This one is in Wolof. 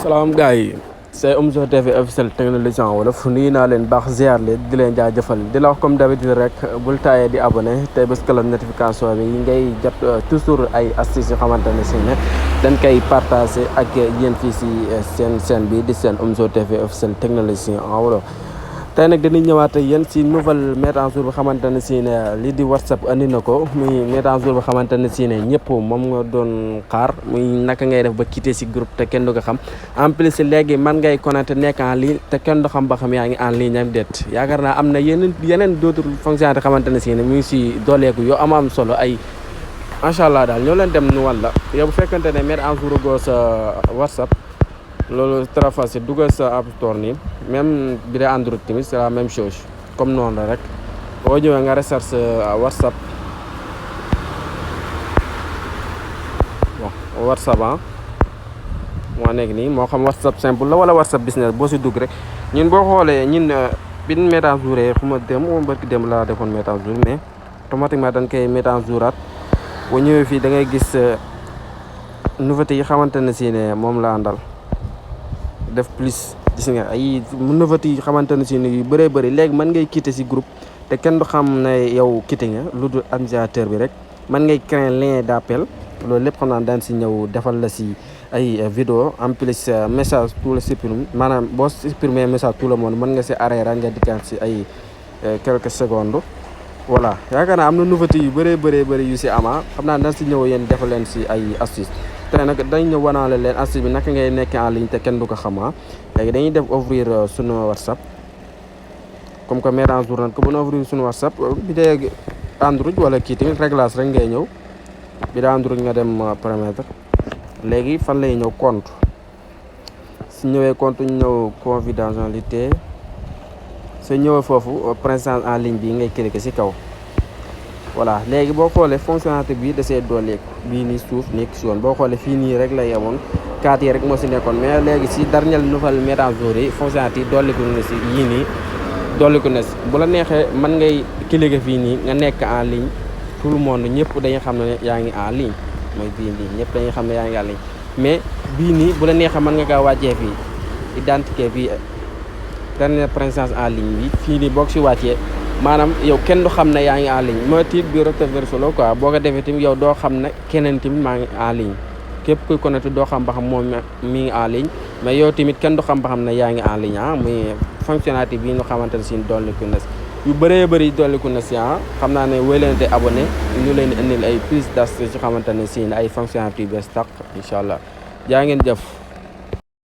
salaam gars yi c'est Omzo TV officiel technologie en wolof nuyu naa leen baax ziar leen di leen jaajëfal di la wax comme d'habitude rek bul taayee di abonné tey bés que la notification bi ngay jot toujours ay astuces yoo xamante ne si ne dañ koy partagé ak yéen fii si seen chaîne bi di seen Omzo TV officiel technologie en wolof. tey nag dañuy ñëwaat ak yéen si nouvelle mise à jour bu xamante ne si ne lii di WhatsApp andi na ko muy mise à jour bu xamante ne si ne ñëpp moom nga doon xaar muy naka ngay def ba quitter si groupe te kenn du ko xam en plus léegi man ngay connecté nekk en ligne te kenn du xam ba xam yaa ngi en ligne am déet yaakaar naa am na yeneen d'autres fonctions xamante ne si ne mu ngi si dooleeku yoo am solo ay macha allah daal ñoo leen dem nu wàll yow bu fekkante ne mise à jour goo sa WhatsApp. loolu très facile dugal sa App Store nii même bi dee Android tamit c'est la même chose comme noonu la rek boo ñëwee nga recherche WhatsApp bon WhatsApp moo nekk nii moo xam WhatsApp simple la wala WhatsApp business boo si dugg rek ñun boo xoolee ñun bi ñu mise à jour xuma dem moom barki dem laa defoon mise à jour mais automatiquement dañ koy mise à jouraat boo ñëwee fii da ngay gis nouveauté yi xamante ne si ne moom la àndal def plus gis nga ay nouveauté yi xamante ne si ne yu bëree bëri léegi mën ngay quitter si groupe te kenn du xam ne yow quitté nga lu dul administrateur bi rek mën ngay créer lien d'appel loolu lépp xam naa daan si ñëw defal la si ay vidéo en plus message tout le supprime maanaam boo supprimer message tout le monde mën nga si arrêter nga dikkaat si ay quelques secondes voilà yaakaar naa am na nouveauté yu bëree bëri yu si ama xam naa daan si ñëw yéen defal leen si ay astuces te nag dañ ñëw wanaale leen astuce bi naka ngay nekk en ligne te kenn du ko xamaa léegi dañuy def ouvrir sunu WhatsApp comme que mise à jour nañ ko bu ñu ouvrir sunu WhatsApp bi dee Android wala kii tamit réglage rek ngay ñëw bi dee Android nga dem paramètre léegi fan lay ñëw compte su ñëwee compte ñu ñëw confidentialité su ñëwee foofu présence en ligne bi ngay cliquer ci kaw voilà léegi boo xoolee fonctionnalité bi da see dooleeku bii nii suuf nekk si yoon boo xoolee fii nii rek la yemoon 4 yi rek moo si nekkoon mais léegi si dernière nouvelle mise à jour yi fonctionnalité yi dolliku na si yii nii dolliku na si bu la neexee mën ngay cliquer fii nii nga nekk en ligne tout le monde ñëpp dañuy xam ne yaa ngi en ligne mooy bii nii ñëpp dañuy xam ne yaa ngi en ligne mais bii nii bu la neexee mën nga kaa wàccee fii identité fii dernière présence en ligne bi fii nii boo ko si wàccee maanaam yow kenn du xam ne yaa ngi en ligne mooy titre bi recto verso la quoi boo ko defee tamit yow doo xam ne keneen tamit maa ngi en ligne képp kuy connecté doo xam ba xam moom mi ngi en ligne mais yow tamit kenn du xam ba xam ne yaa ngi en ligne muy fonctionnalité bi ñu xamante ne si dolliku na si yu bëree bëri dolliku na si xam naa ne wéy leen te abonné ñu leen di indil ay plus d'astuces ci xamante ne si ay fonctionnalité yu bees tàq incha allah jaa ngeen jëf.